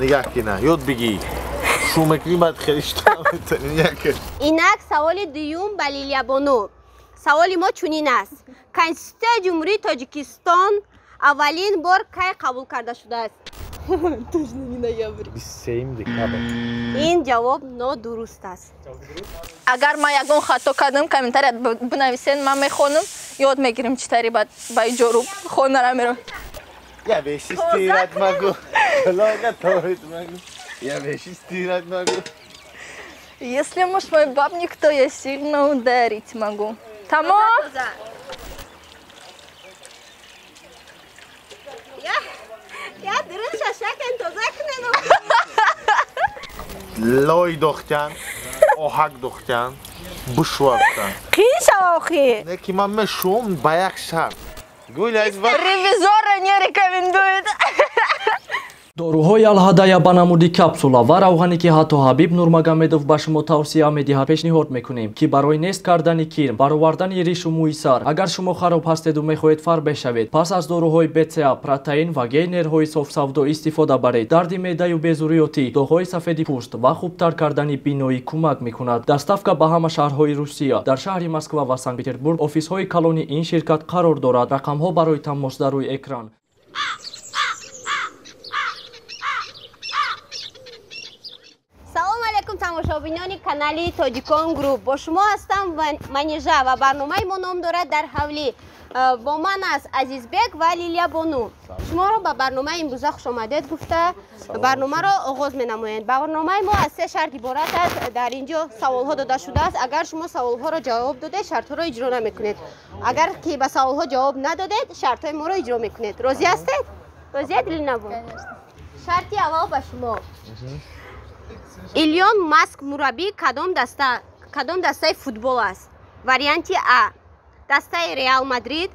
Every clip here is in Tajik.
Нигаҳ кина, ёд бигӣ. Шу мекунӣ, баъд хеле шта метавонӣ. Нигаҳ кун. Инак саволи дуюм ба Лилиябону. Саволи мо чунин аст. Конститутсияи Ҷумҳурии Тоҷикистон аввалин бор кай қабул карда шудааст? Точно не ноябрь. 23 декабр. Ин ҷавоб нодуруст аст. Агар ман ягон хато кардам, комментария бинависен, ман мехонам, ёд мегирем, чӣ тари ба иҷору хонара меравем. Я вещи стирать могу, готовить могу. Я вещи стирать могу. Если муж мой бабник, то я сильно ударить могу. Тамом? Я дурус шашакен тоза кунен. Лой дохтян, оҳак дохтян, бушвафтан. Қин шава охи. Не ки ман мешум ба як шарт. Ревизора не рекомендует. Доруҳои Алҳадая ба намуди капсула ва равғане, ки ҳатто Ҳабиб Нурмагомедов ба шумо тавсия медиҳад, пешниҳод мекунем, ки барои нест кардани кирм, баровардани ришу мӯи сар, агар шумо хароб ҳастеду мехоҳед фарбеҳ шавед, пас аз доруҳои БЦА, протеин ва гейнерҳои софсавдо истифода баред. Дарди меъдаю безурётӣ, доғҳои сафеди пӯст ва хубтар кардани биноӣ кӯмак мекунад. Доставка ба ҳама шаҳрҳои Русия. Дар шаҳри Москва ва Санкт-Петербург офисҳои калони ин ширкат қарор дорад. Рақамҳо барои тамос дар рӯи экран. Салом алейкум, тамошобинони канали Тоҷикон Груп. Бо шумо ҳастам Манижа ва барномаи мо ном дорад «Дар ҳавлӣ». Бо ман аст Азизбек ва Лилиябону. Шуморо ба барномаи имрӯза хушомадед гуфта, барномаро оғоз менамоем. Барномаи мо аз се шарт иборат аст. Дар ин ҷо саволҳо дода шудааст. Агар шумо саволҳоро ҷавоб додед, шартҳоро иҷро намекунед. Агар ки ба саволҳо ҷавоб надодед, шартҳои моро иҷро мекунед. Розӣ ҳастед? Розиед, Лилинабону? Шарти аввал ба шумо. Илон Маск мураббии кадом дастаи футбол аст? Варианти А дастаи Реал Мадрид,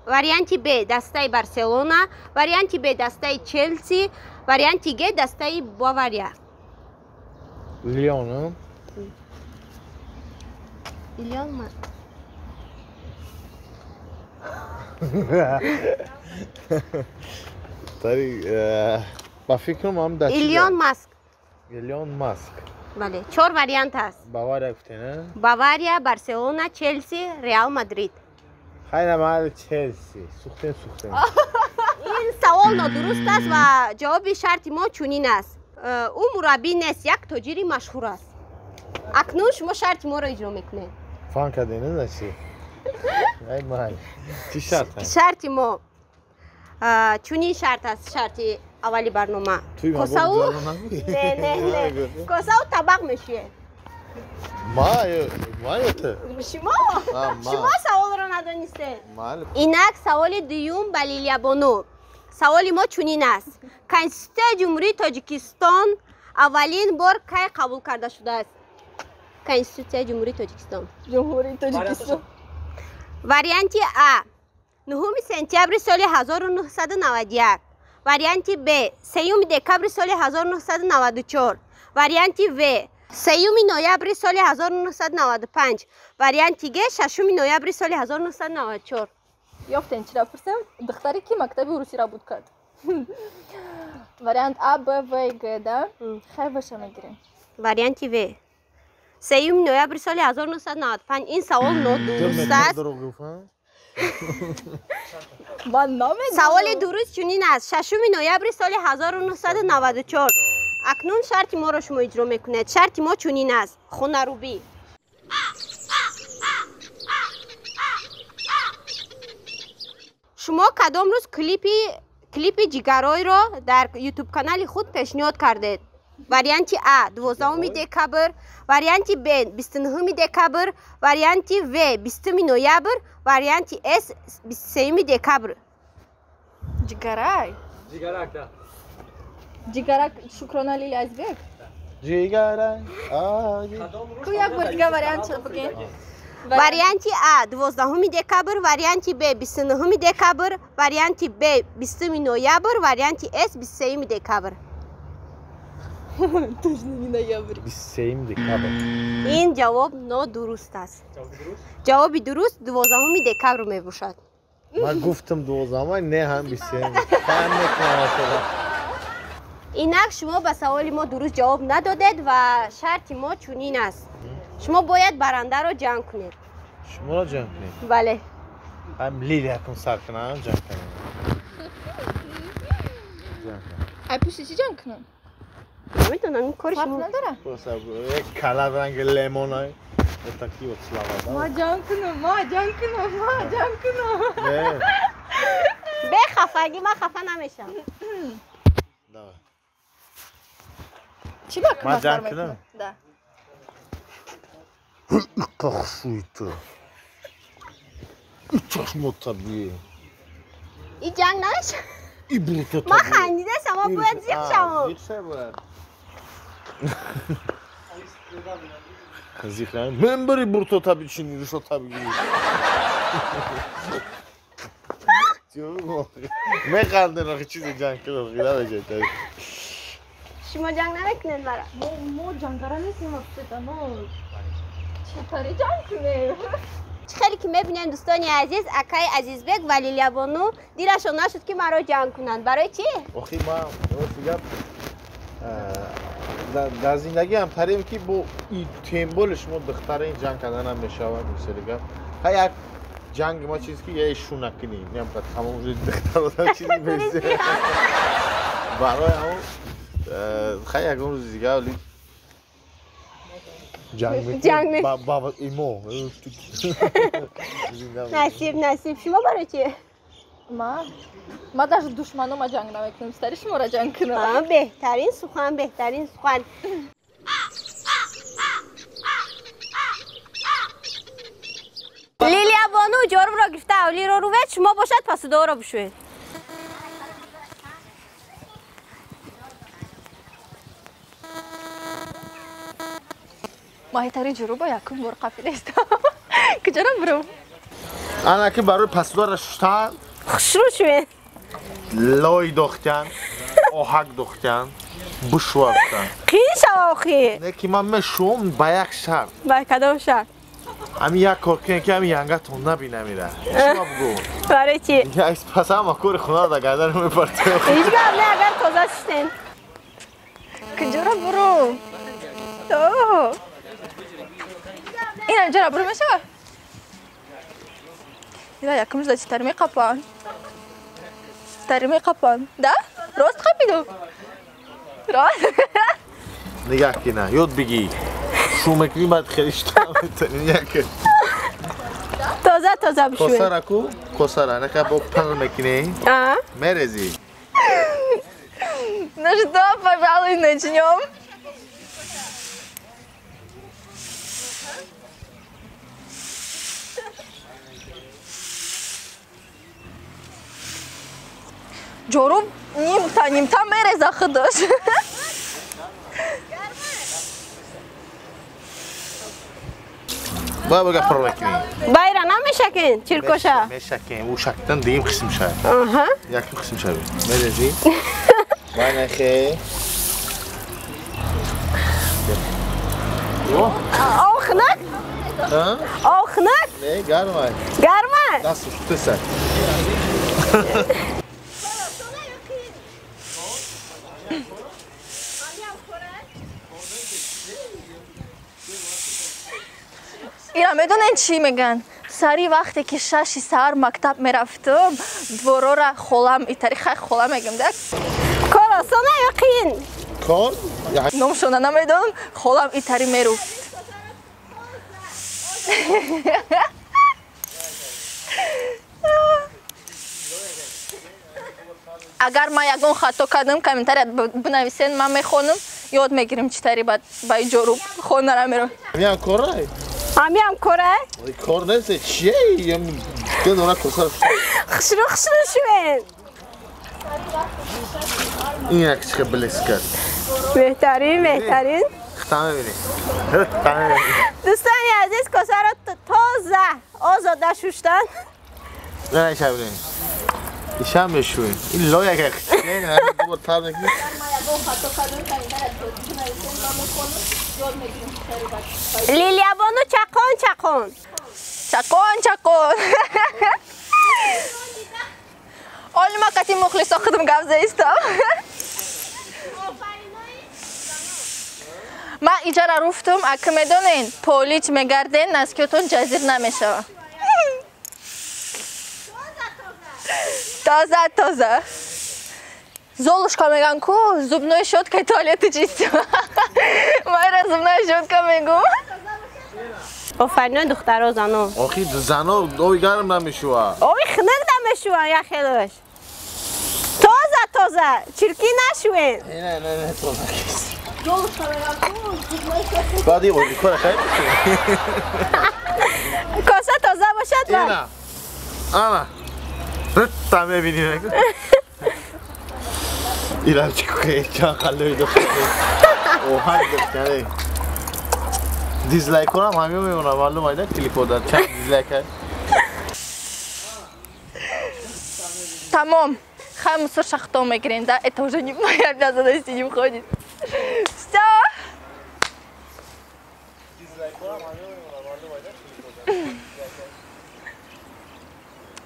варианти Б дастаи Барселона, варианти Б дастаи Челси, варианти Г дастаи Бавария. Леон, Илон Маск. Тари ба фикрам ҳам даст. Илон Маск. Илон Маск. Бале, чор вариант аст. Бавария гуфте, не? Бавария, Барселона, Челси, Реал Мадрид. Хайна майли Челси. Сухтем, сухтем. Ин савол нодуруст аст ва ҷавоби шарти мо чунин аст. Ӯ мураббӣ нест, як тоҷири машҳур аст. Акнун шумо шарти моро иҷро мекунед. Фан кардем, не значи? Ай майли. Чӣ шарт аст? Шарти мо чунин шарт аст, шарти аввали барнома. Косаву не, не, не. Косаву табақ мешӯед. Ма ё ту? Шумо. Шумо саволро надонистед. Инак саволи дуюм ба Лилиябону. Саволи мо чунин аст. Конститутсияи Ҷумҳурии Тоҷикистон аввалин бор кай қабул карда шудааст? Конститутсияи Ҷумҳурии Тоҷикистон. Ҷумҳурии Тоҷикистон. Варианти А 9 сентябри соли 1991, варианти Б 3 декабри соли 1994, варианти В 3 ноябри соли 1995, варианти Г 6 ноябри соли 1994. Ёфтен, чира пурсем? Духтаре ки мактаби русиро буд кард. Вариант А, Б, В, Г, да? Хай баша мегирем. Варианти В 3 ноябри соли 1995. Ин савол нодуруст аст. Ман намедонам. Саволи дуруст чунин аст: 6 ноябри соли 1994. Акнун шарти моро шумо иҷро мекунед. Шарти мо чунин аст: хонарубӣ. Шумо кадом рӯз клипи ҷигаройро дар ютуб-канали худ пешниҳод кардед? Варианти А 12 декабр, варианти Б 29 декабр, варианти В 20 ноябр, варианти С 23 декабр. Ҷигарай? Ҷигарак, да. Ҷигарак Шукрона Лили Азбек? Ҷигарай. Ку як бор дига вариант бигӯед. Варианти А 12 декабр, варианти Б 29 декабр, варианти Б 20 ноябр, варианти С 23 декабр. Точно не ноябрь. 23 декабр. Ин ҷавоб нодуруст аст. Ҷавоби дуруст 12 декабр мебошад. Ман гуфтам 12, не ҳам 23. Фаҳм мекунам. Инак шумо ба саволи мо дуруст ҷавоб надодед ва шарти мо чунин аст. Шумо бояд барандаро ҷанг кунед. Шуморо ҷанг кунед? Бале. Ҳам Лилиякун сар кунам, ҷанг кунам. Ай пушти чӣ ҷанг кунам? Намедонам, ин кори шумо. Фарқ надорад? Як кала ранги лемонай. Вот такие вот слова, да? Ма ҷанг кунам, ма ҷанг кунам, ма ҷанг кунам. Бе хафагӣ, ман хафа намешавам. Давай. Чӣ ба кунам? Ма ҷанг кунам? Да. Хушуйта. И чашмота бие. И ҷанг намешавам. И бурутота. Ман хандидасам, ман бояд зиқ шавам. Зиқ шав бояд. Зиқ шавам. Мен бари бурутота бичини, ришота бигири. Механдем, охи чизе ҷанг кунам, хира мешавад. Шумо ҷанг намекунед мара? Мо ҷангара нестем, вообще-то, мо чӣ тари ҷанг кунем? Чӣ хеле ки мебинем, дӯстони азиз, акаи Азизбек ва Лилиябону дилашон нашуд, ки маро ҷанг кунанд. Барои чӣ? Охи ман рости гап дар зиндагиам тарем ки бо темболи шумо духтара ин ҷанг карданам мешавад, мисоли гап. Ҳа як ҷанги ма чиз ки я шу накунӣ, ням бад тамом уже духтар одам чизи мест. Барои ҳамон хай ягон рӯзи дигар вали ҷанг мекунем. Ба имо. Насиб, насиб. Шумо барои чӣ? Ма даже душманома ҷанг намекунам, стари шуморо ҷанг кунам. Беҳтарин сухан, беҳтарин сухан. Лилиябону ҷорубро гирифта авлиро рувед, шумо бошад пасудоро бишӯед. Маҳитари ҷуруба якум бор қафилестам. Куҷоро бурум? Ана ки барои пасудоро шуштан хушрӯ шуед. Лой дохтан, оҳак дохтан, бушвафтан. Қиин шава охи. Не ки ман мешум ба як шарт. Ба кадом шарт? Ами як кор кунем ки ами янгатон набинамира. Шумо бугӯ. Барои чӣ? Пас ҳама кори хонаро дар гардан мепартем. Ҳеҷ гап не, агар тоза шуштем. Куҷоро бурум? Ин ҷора бурум мешава? Ила якум жда чӣ тари меқапан? Тари меқапан. Да? Рост қапиду? Рост? Нигаҳ кина, ёд бигӣ. Шу мекунӣ, баъд хеле шута метавонӣ. Нигаҳ кун. Тоза тоза бишӯед. Косара ку? Косара. Нака бо пал мекунӣ. Мерезӣ. Ну что, пожалуй, начнем. Ҷоруб нимта нимта мереза худаш. Бай бага пур мекунӣ. Байра намешакен, чиркоша? Мешакен, ӯ шактан дуюм қисм шавад. Якум қисм шавад. Мерезӣ. Бай нахе. Об хунак? Об хунак? Не, гарма. Гарма? Даст шуста. Ира медонен чӣ мегӯянд? Сари вақте ки 6 саҳар мактаб мерафтам, дворора холам, итари хай хола мегӯям, да? Кор осона ё қиин? Кор? Номшона намедонам, холам итари меруфт. Агар ман ягон хато кардам, комментария бинависен, ман мехонам, ёд мегирим чӣ тари ба ҷоруб хонара мерам. Ҳамиам корай? Ҳамиам корай? Кор нест, чие? Дона коса. Хушрӯ хушрӯ шуед. Ин як чиқа блеск аст. Беҳтарин, беҳтарин. Хата мебинӣ. Хата мебинӣ. Дӯстони азиз, косаро тоза озода шуштан. Не, шабинӣ. Ишам мешӯем. Ин лоя як не, дубор тар мекунӣ. Лилиябону чақон чақон. Чақон чақон. Оли ма қати мухлисо худам гап заистам. Ман иҷара руфтум, ака медонен, полич мегарден, наскиётон ҷазир намешава. Тоза, тоза. Золушка меган ку, зубной щеткой туалеты чистила. Майра зубная щетка мегу. Офарин духтаро зано. Охи зано ови гарм намешува. Ови хунук намешува, я хелош. Тоза, тоза, чирки нашуен. Не, не, не, тоза. Золушка меган ку, зубной щетка. Баъди ови кора хайр. Коса тоза бошад ба. Ина. Ана. Рта мебини. Ирам чӣ чанд қаллои духтаре. Оҳанг духтаре. Дизлайк кунам ҳамин мемонам, маълум айда клипода чанд дизлайк ҳаст. Тамом. Хай мусор шахто мегирем, да? Это уже не моя обязанность, не входит. Всё.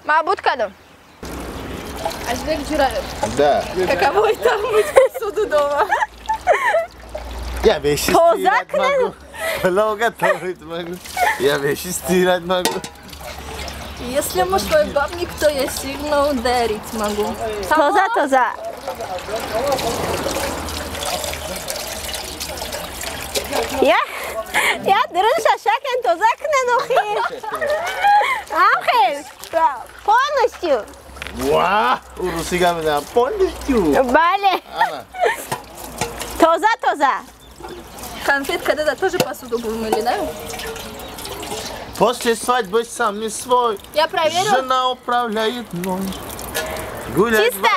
Маъбуд кадом? Азбек Джураев. Да. Каково это мыть посуду дома? Я вещи стирать могу. Плохо готовить могу. Я вещи стирать могу. Если муж мой бабник, то я сильно ударить могу. Тоза, тоза. Я дурун шашакен тоза кнен охи. Амхел, полностью. Ва, урусӣ гап мезанам. Полностью. Бале. Тоза, тоза. Конфетка, да, тоже посуду вымыли, да? После свадьбы сам не свой. Я проверила. Жена управляет мной. Гулять. Чисто.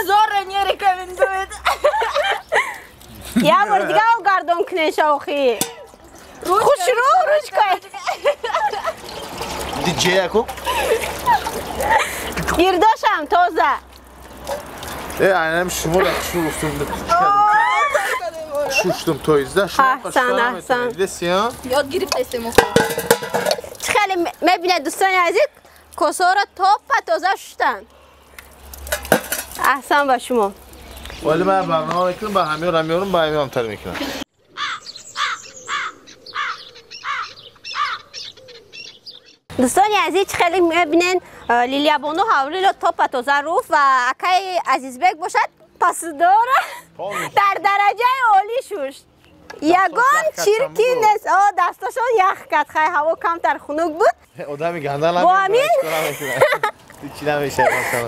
Зорро не рекомендует. Я мордигау гардон кнеша охи. Хушру ручкой. Диджей аку? Гирдошам тоза. Айнам шумора шуштум. Шуштум тоизда. Аҳсан, аҳсан. Ёд гирифтаистем. Чӣ хеле мебинед дӯстони азиз, косаро топа тоза шуштанд. Аҳсан ба шумо. Вале ман барнома мекунам, ба ҳамёрам меорам, ба ҳамёрам тар мекунам. Дӯстони азиз, чӣ хеле мебинед, Лилиябону ҳавлиро топа тоза руфт ва акаи Азизбек бошад пасудора дар дараҷаи олӣ шушт. Ягон чирки нест. О, дасташон ях кард. Хай, ҳаво камтар хунук буд. Одами ганда Бо ҳамин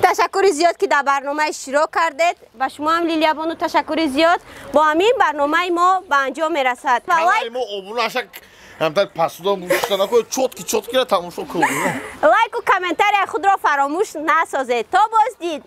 ташаккури зиёд, ки дар барнома иштирок кардед. Ба шумо ҳам Лилиябону ташаккури зиёд. Бо ҳамин барномаи мо ба анҷом мерасад. Мо обунаша ҳамтар пасудон гӯшта накун, чотки чоткира тамошо кун. Лайку комментария худро фаромӯш насозед. То боздид.